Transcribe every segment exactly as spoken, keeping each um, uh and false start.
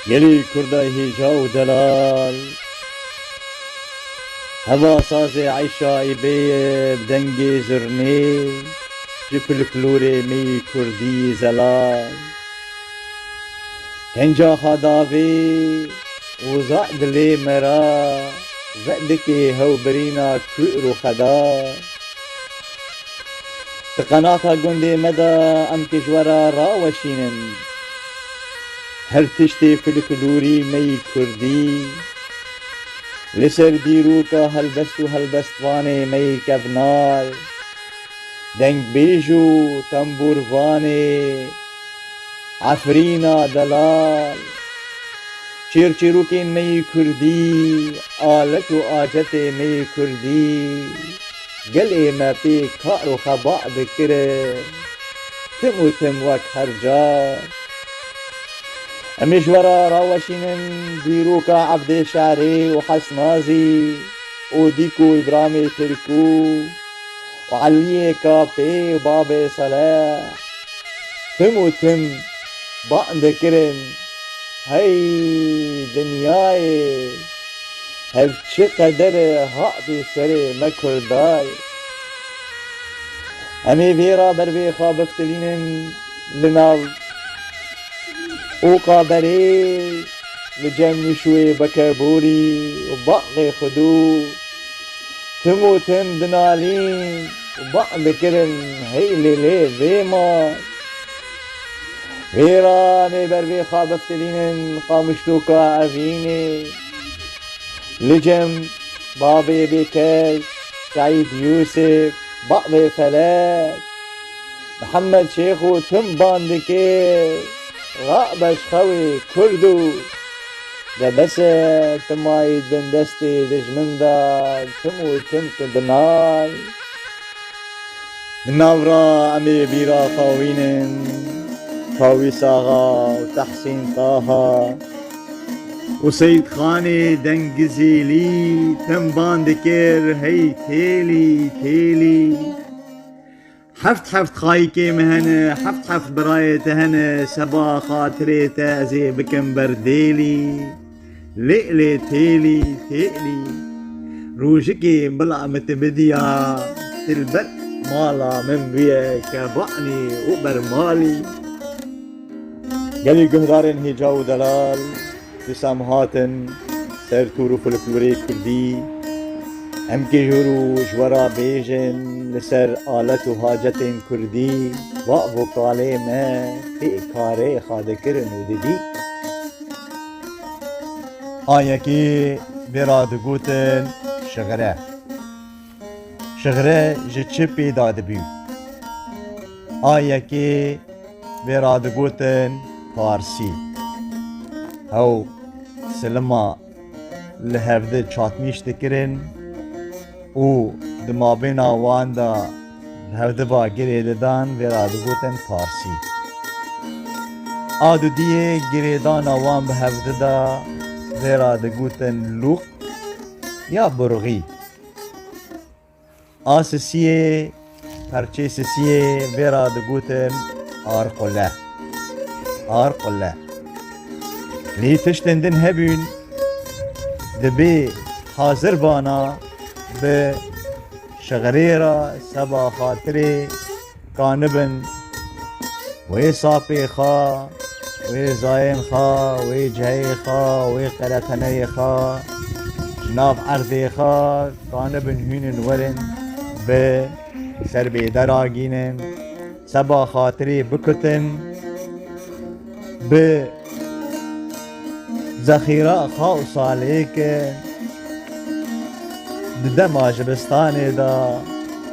Gelê Kurda hêja û delal, heva sazê eyşa ê bê ye bi dengê zurnê, ji folklorê me yê Kurdî zelal. Kenca xwe davê û zad dilê me ra, vedikê hewbirîna kûr û xedar. Di qenata gundê me de em ki ji we re raweşînin. Her tiştê folklorî me yî kurdî, li ser dîroka helbest û helbestvanê me yî kevnar, dengbêj û tembûrvanê Efrîna delal, çêrçîrokên me yî kurdî, alet û acetê me yî kurdî, gelê me pê kar û xeba dikirin, tim û tim wek her car. Em ê ji we re raweşînin dîroka Evdê Şerê û Hesnazî û Dîk û Îbramê Tirkû û Eliyê Kapê û Babê Seleh. Tim û tim ban dikirin, hey dinyayê, hev çi qeder hatî serê me Kurdayê. Em ê vê re ber vê xwe biftilînin li nav oqa berê, li cem nişûyê Bekeborî û Baxê Xwedû. Tim û tim dinalîn û ban dikirin, hey lê lê vê ma. Vê re em ê ber vê xwe biftilînin Qamişloka Evînê, li cem Bavê Bêkes, Seîd Yûsif, Bavê Felek, Mihemed Şêx û tim ban dike, Ra'be ji xewê Kurd û de bes e, tu mayî di bin destê dijmin de, tim û tim tu dinay. Di nav re em ê bîra xwe wînin, Tawîs Axa û Tehsîn Taha û Seyîd Xanê Dengizîlî tim ban dikir, hey têlî, têlî. Heft heft xayikê me hene, heft heft birayê te hene, seba xatirê te ez ê bikim berdêlî. Lê lê têlî, têlî. Rojikê bila min te bidiya, dilber mala min bûye kebanî û bermalî. Gelî guhdarên hêca û delal, dîsa em hatin ser tûr û folklorê kurdî. Em ki jûr û ji we re bêjin li ser alet û hacetên kurdî, va vokalê me pê karê xwe dikirin û didî. A yekê vê re digotin şixre. Şixre ji çi pêda dibû? A yekê vê re digotin parsî. Hew silima li hevdi çatmîş dikirin û di mabêna wan de li hevdi va girê didan, vê re digotin parsî. A dudiyê girêdana wan bi hevdi de, vê re digotin lûq ya burxî. A sisiyê, perçê sisiyê, vê re digotin arqule. Arqule. Lê tiştên din hebûn, dibê hazir bana bi şixirê re seba xatirê kanibin wê sapê xwe, wê zayên xwe, wê ciheyê xwe, wê qereteneyê xwe, ji nav erdê xwe kanibin hûnin werin bi ser bê deragînin, seba xatirê bikutin, bi zexîra xwe û salê ke di dema zivistanê de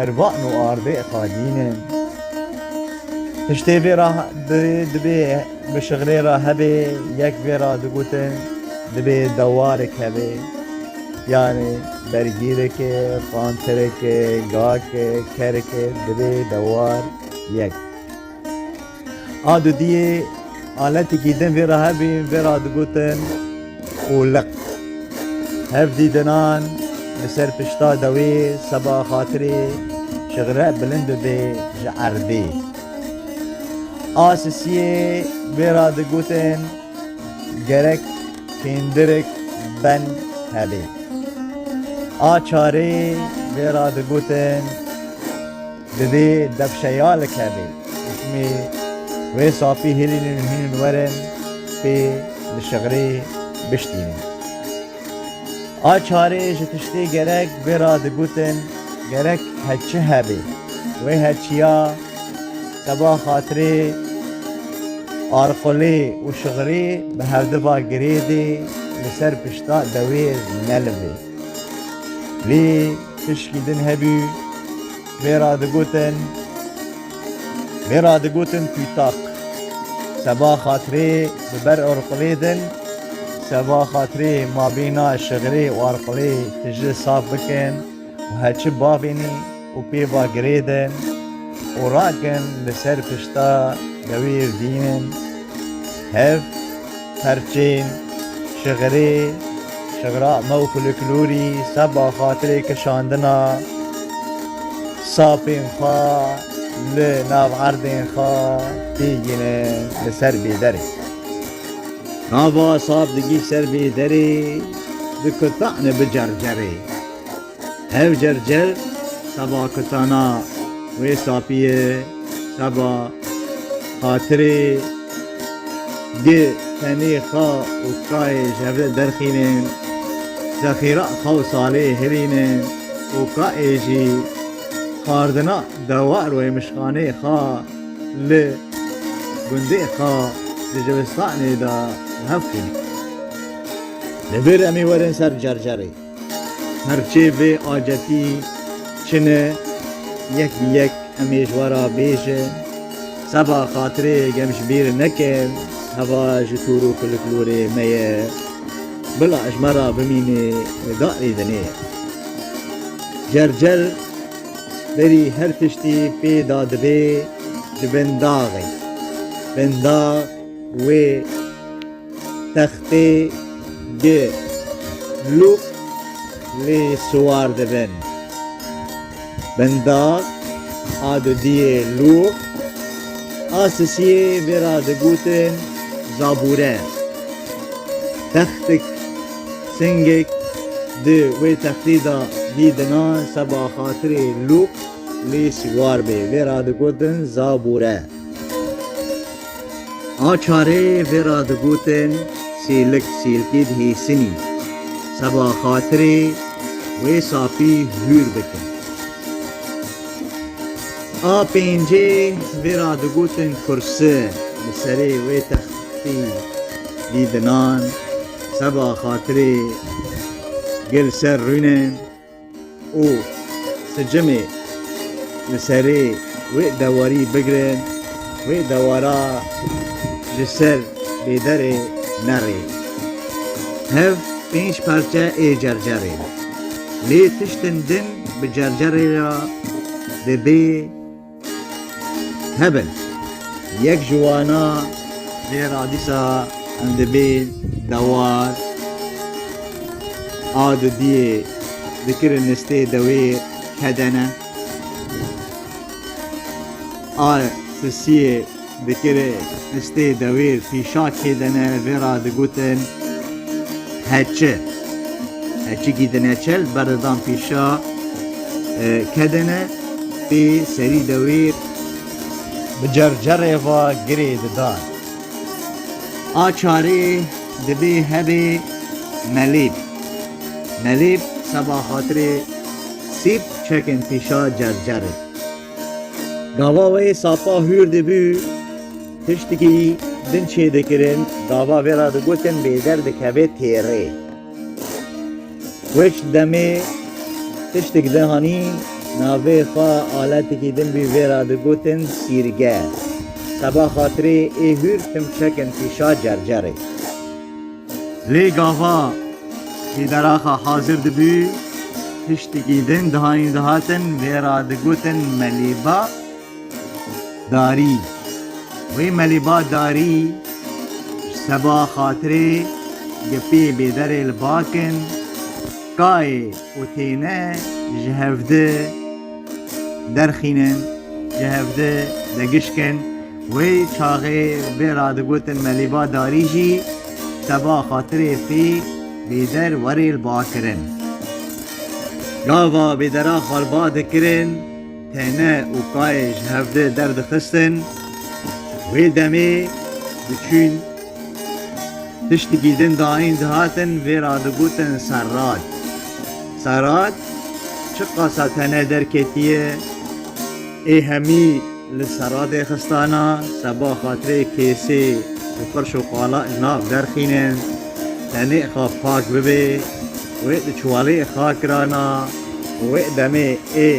ervan û ardê xwe dînin. Tiştê vê re di-, dibê bi şixirê re hebê, yek vê re digotin dibê dewarek hebê. Yanî bergîreke, qantireke, gake, kereke, dibê dewar yek. A dudiyê aletekî din vê re hebî, vê re digotin ûliq. Hevdî dinan li ser pişta dewê seba xatirê şixire bilind bibe ji erdê. A sisiyê vê re digotin gerek kêndirek ben hebê. A çarê vê ra digotin, divê devşeyalek hebê. Hikmê wê sapî hilînin û hînin werin pê li şixrê biştînin. A çarê ji tiştê gerek vê ra digotin, gerek heçi hebê. Wê heçiya seba xatirê arqulê û şixrê bi hevdiva girêdê li ser pişta dewêr nelivê. Lê tişkî din hebû, vê ra digotin, vê ra digotin tûtak. Seba xatirê bi ber arqulê din, seba xatirê mabêna şixrê û arqulê tije saf bikin û heçi bavênî û pê va girêdin û rakin li ser pişta dewêr dînin. Hev perçên şixirê, şixira me û kuliklûrî seba xatirê kişandina sapên xwe li nav erdên xwe têgînin li ser bêderê. Nava sap digî ser bêderê, dikutane bi cercerê. Hev cercer seba kutana wê sapî ye, seba xatirê gi tenê xwe û kayê ji hevde derxînin, zexîra xwe û salê hilînin û kayê jî xwardina dewar wê mişxanê xwe li gundê xwe di zivistanê de li hev xînin. Li vir em ê werin ser cercerê. Perçê vê acetî çi ne, yek bi yek em ê ji we re bêjin. Seba xatirê gem ji bîr nekin, heva ji tûr û kuliklûrê me ye. Bila ji me re bimîne li darê dinê. Cercer berî her tiştî pê da dibê ji bin daxê. Bin dax wê textê gi lûq lê siwar dibin. Bindax a dudiyê lûq a sisiyê vê ra digotin zabûre. Textik singek di wê textî de dî dinan seba xatirê lûq lê siwar bê. Vê ra digotin zabûre. A çarê vê ra digotin sêlik, sêlkê dihêsinî. Seba xatirê wê sapî hûr bikin. A pêncê vê ra digotin kursi, li serê wê textî dî dinan, seba xatirê gil ser rûnin. û sicimê li serê wê dewarî bigirin, wê dewara ji ser bêderê nerê. Hev pênc perçe ê cercerê. Lê tiştin din bi cercerê re dibê hebin. Yek ji wana vê ra dîsa em dibê dewar a dudiyê dikirin nistê dewê kedene. A sisiyê dikirin nistê dewê pîşa kedene vê ra digotin heçi. Heçikî dineçe li ber didan pîşa, e, kedene pê serî dewêr bi cercerê ve girê didan. A çarê dibê hebê melêb. Melêb seba xatirê sîp çekin pîşa cercerê. Gava wê sapa hûr dibû, tiştikî din çêdikirin, gava vê re digotin bêder dikeve têrê. Wê demê tiştik dihanîn, navê xwe aletikî din bû, vê re digotin sîrge. Seba xatirê ê hûr tim çekin pîşa cercerê. Lê gava bêdera xwe hazir dibû, tiştikî din dihanîn dihatin, vê re digotin melîba darî. Wê melîba darî ji seba xatirê gipê bêderê li bakin, kayê û têne ji hevdi derxînin, ji hevdi degişkin. Wê çaxê vê re digotin melîba darî jî seba xatirê pî bêder werê li ba kirin. Gava bêdera xwe li ba dikirin, tene û kayê ji hevdi derdixistin. Wê demê diçûn tiştekî din dayîn dihatin, vê ra digotin serrat. Serrat çiqasa tene derketiye, ê hemî li serratê xistana, seba xatirê kêsê û qirş û qala ji nav derxînin, tenê xwe pak bibe, wê di çuwalê xwe kirana û wê demê ê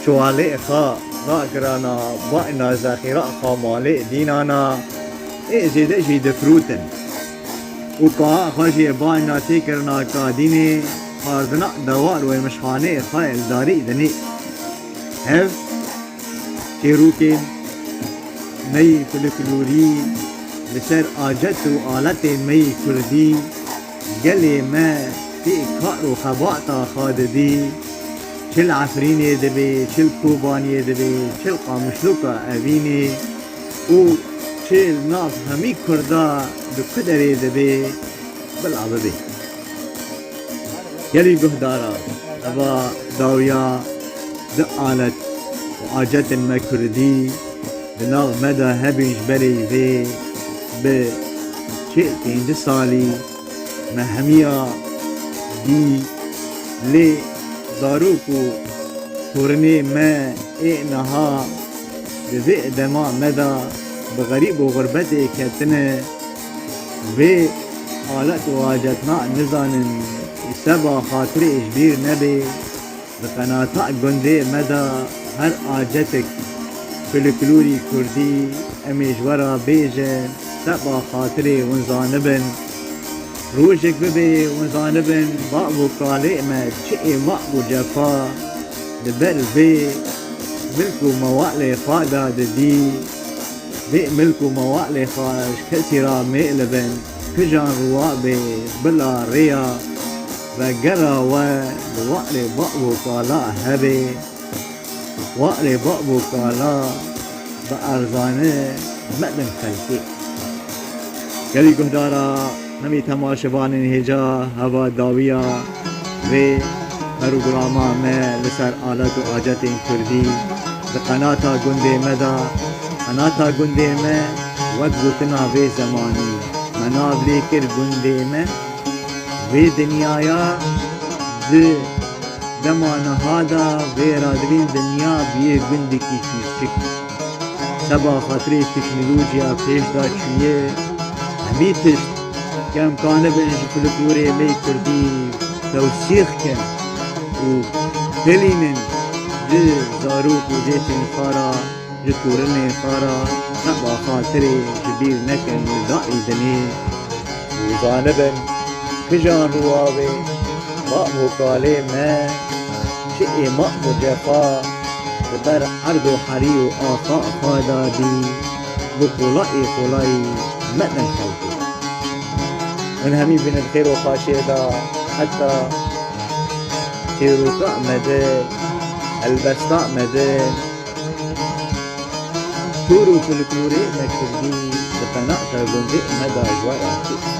çuwalê xwe rakirana, bayna zexîra xwe malê dînana, ê zêde jî difrûtin. Û kaha xwe jî bayna têkirina kadînê, xwarzina dewar wê mişxaneyê xwe li darî dinê. Hev çêrokên me yê folklorî li ser acet û aletên me yê kurdî, gelê me tê kar û xebata xwe didî, çi li Efrînê dibê, çi li Kobaniyê dibê, çi li Qamişloka Evînê û çi li nav hemî Kurda di ku derê dibê, bila bibê. Gelî guhdara, eva dawiya di alet û acetên me kurdî di nav me de hebin, ji berê vê bi çil pêncî salî me hemiya dî, lê zarok û tornê me ê niha di vê dema me de bi xerîb û xurbetê ketine, vê alet û acetna nizanin seba xatirê ji bîr nebê. Di qenata gundê me de her acetek folklorî kurdî, em ê ji we re bêjin, seba xatirê hûn zanibin. Rojek bibê hûn zanibin, bab û kalê me çi ê maq û cefa li ber vê milk û mewalê xwe de didî. Vê milk û mewalê xwe ji kesî re mêlibin, kijan rûwa bê bila rêya vegera we bi warê bab û kala hebê. Warê bab û kala bi erzane medin xelkê. Gelî guhdara hemî temaşevanên hêja heva dawiya vê programa me li ser alet û acetên kurdî di qenata gundê me de. Qenata gundê me, wek gotina vê zemanî, me nav lê kir gundê me. Vê dinyaya di dema niha de vê re dibîn dinya bûye gundekî kûçik. Seba xatirê teknolojiya pêş de çûye, hemî tişt ke imkanibin ji folklorê me kurdî tewsîx kin û hilînin ji zarok û zêtên xwe re, ji torinên xwe re, seba xatirê ji bîr nekin li darî dinê û zanibin kijan rûwa wê bab û kalê me çi ê maq û cefa li ber erd û herî û axa xwe dadî, bi qolayê qolayî medin xelkê. Hûn hemî bînin xêr û xaşiyê de, heta çêroka me de, helbesta me de, Tûr û folklorê me kurdî di qenata gundê me de ji we re tê.